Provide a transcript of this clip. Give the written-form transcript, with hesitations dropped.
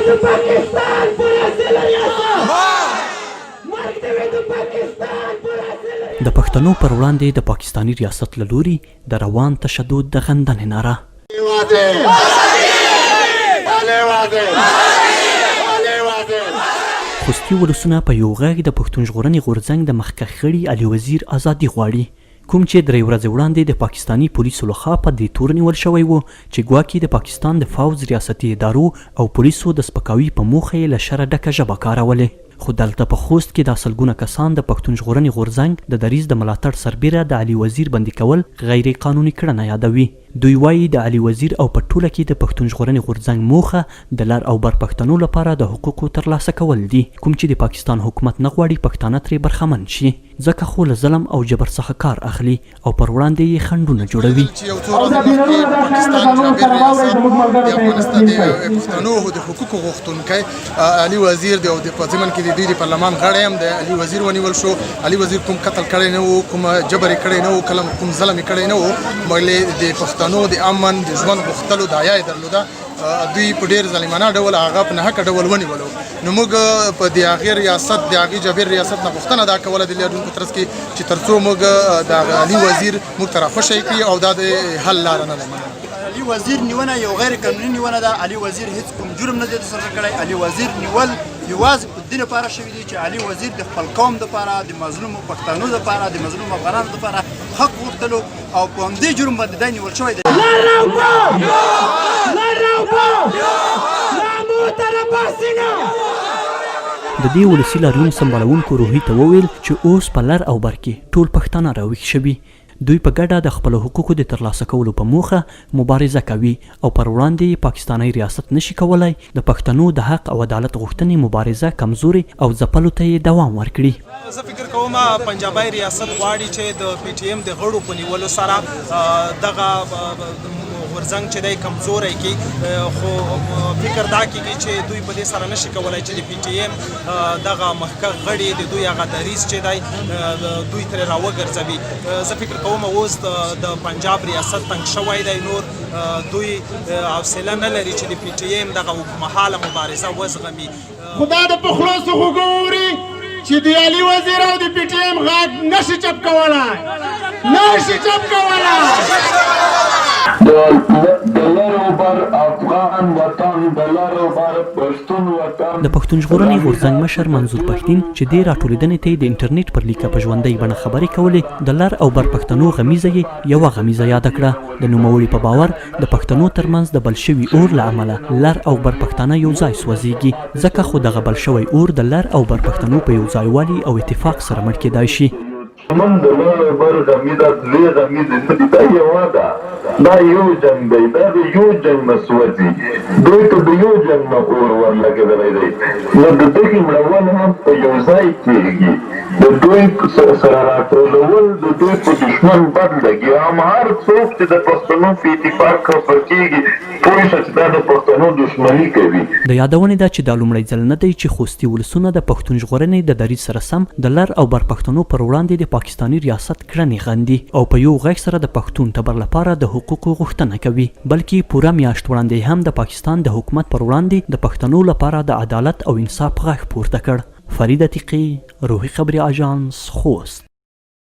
د پاکستان پر اصل ریاست، مرګ دې وي د پاکستان پر اصل. د پښتنو پر وړاندې د پاکستاني ریاست له لوري د روان تشدد د غندنې ناره. خوستي ولسونه په یو غږ د پښتون ژغورنې غورځنګ د مخکښ غړي علي وزیر ازادي غواړي، کوم چې درې ورځې وړاندې د پاکستاني پولیسو لخوا په دې تور نیول شوی و چې ګواکې د پاکستان د فوځ، ریاستي ادارو او پولیسو د سپکاوي په موخه یې له شره ډکه ژبه کارولې. خو دلته په خوست کې دا سلګونه کسان د پښتون ژغورنې غورځنګ د دریځ د ملاتړ سربیره د علي وزیر بندي کول غیرې قانوني کړنه یادوي. دوی وايي د علي وزیر او په ټوله کې د پښتون ژغورنې غورځنګ موخه د لر او بر پښتنو لپاره د حقوقو ترلاسه کول دي، کوم چې د پاکستان حکومت نه غواړي پښتانه ترې برخمن شي، ځکه خو له ظلم او جبر څخه کار اخلي او پر وړاندې یې خنډونه جوړوي. چې یو څو ورځې مخکې په پاکستان جابر ریاست د افغانستان د پښتنو د حقوقو غوښتونکی علي وزیر دی او د په ضمن کې د دوی د پارلمان غړی هم دی، علي وزیر ونیول شو. علي وزیر کوم قتل کړی نه وو، کوم جبر یې کړی نه وو، کله کوم ظلم یې کړی نه وو، مګر د پښتنو د امن د ژوند غوښتلو داعیه یې درلوده. دوی په ډیر ظالمانه ډول هغه په ناحقه ډول ونیولو. نو موږ په د هغې ریاست د هغې جابر ریاست نه غوښتنه دا کوله د لاریون په ترڅ کې چې ترڅو موږ د علي وزیر موږ ته راخوشی کړي او دا د حل لاره نه ده. مننه. علي وزیر نیونه یو غیر قانوني نیونه ده. علي وزیر هیڅ کوم جرم نه دی ترسره کړی. علي وزیر نیول یوازې په دې لپاره شوی دی چې علي وزیر د خپل قوم لپاره، د مظلومو پښتنو لپاره، د مظلومو افغانانو لپاره حق غوښتلو او په همدې جرم باندې دی نیول شوی دی. لر او بر، لر او بر، لامو تر پاسینه. د دې ولسي لاریون سمبالوونکو روهي ته وویل چې اوس په لر او بر کې ټول پښتانه راویښ شوي، دوی په ګډه د خپلو حقوقو د ترلاسه کولو په موخه مبارزه کوي او پر وړاندې یې پاکستانی ریاست نه شي کولای د پښتنو د حق او عدالت غوښتنې مبارزه کمزورې او ځپلو ته یې دوام ورکړي. زه فکر کوم پنجابی ریاست غواړي چې د پي ټي ایم د غړو په نیولو سره دغه غورځنګ چې دی کمزوری کړي، خو فکر دا کیږي چې دوی په دې سره نشي کولای چې د پي ټي ایم دغه مخکښ غړي د دوی هغه دریځ چې دی دوی ترې راوګرځوي. زه فکر کوم اوس د پنجاب ریاست تنګ شوی دی، نور دوی حوصله نه لري چې د پي ټي ایم دغه اوږدمهاله مبارزه وزغمي. خدا د په خلاصو غوږو اوري چې د علي وزیر او د پي ټي ایم غږ نشي چپ کولای، نشي چپ کولای. د لر او بر افغان وطن، د لر او بر پښتون وطن. د پښتون ژغورنې غورځنګ مشر منظور پښتین چې دې راټولېدنې ته یې د انټرنېټ پر لیکه په ژوندۍ بڼه خبرې کولې، د لر او بر پښتنو غمیزه یې یوه غمیزه یاده کړه. د نوموړي په باور د پښتنو ترمنځ د بل شوي اور له امله لر او بر پښتانه یو ځای سوځېږي، ځکه خو دغه بل شوی اور د لر او بر پښتنو په یو ځایوالي او اتفاق سره مړ کېدای شي. زمونږ د لر او بر غمیزه دوې غمیزې نه دي، دا یوه ده، دا یو جنګ دی، دا د یو جنګ نه سوځي، دوی ته د یو جنګ نه اور ورلګېدلی دی، نو د دغې مړول هم په یو ځای کېږي، د دوی سره راټولول د دوی په دښمن بد لګي، هم هر څوک چې د پښتنو په اتفاق خفه کېږي پوه شه چې دا د پښتنو دښمني کوي. د یادونې ده چې دا لومړی ځل نه دی چې خوستي ولسونه د پښتون ژغورنې د دریځ سره سم د لر او بر پښتنو پر وړاندې د پاکستاني ریاست کړنې غندي او په یو غږ سره د پښتون ټبر لپاره د حقوقو غوښتنه کوي، بلکې پوره میاشت وړاندې یې هم د پاکستان د حکومت پر وړاندې د پښتنو لپاره د عدالت او انصاف غږ پورته کړ. فرید عتیقي، روهي خبري اژانس، خوست.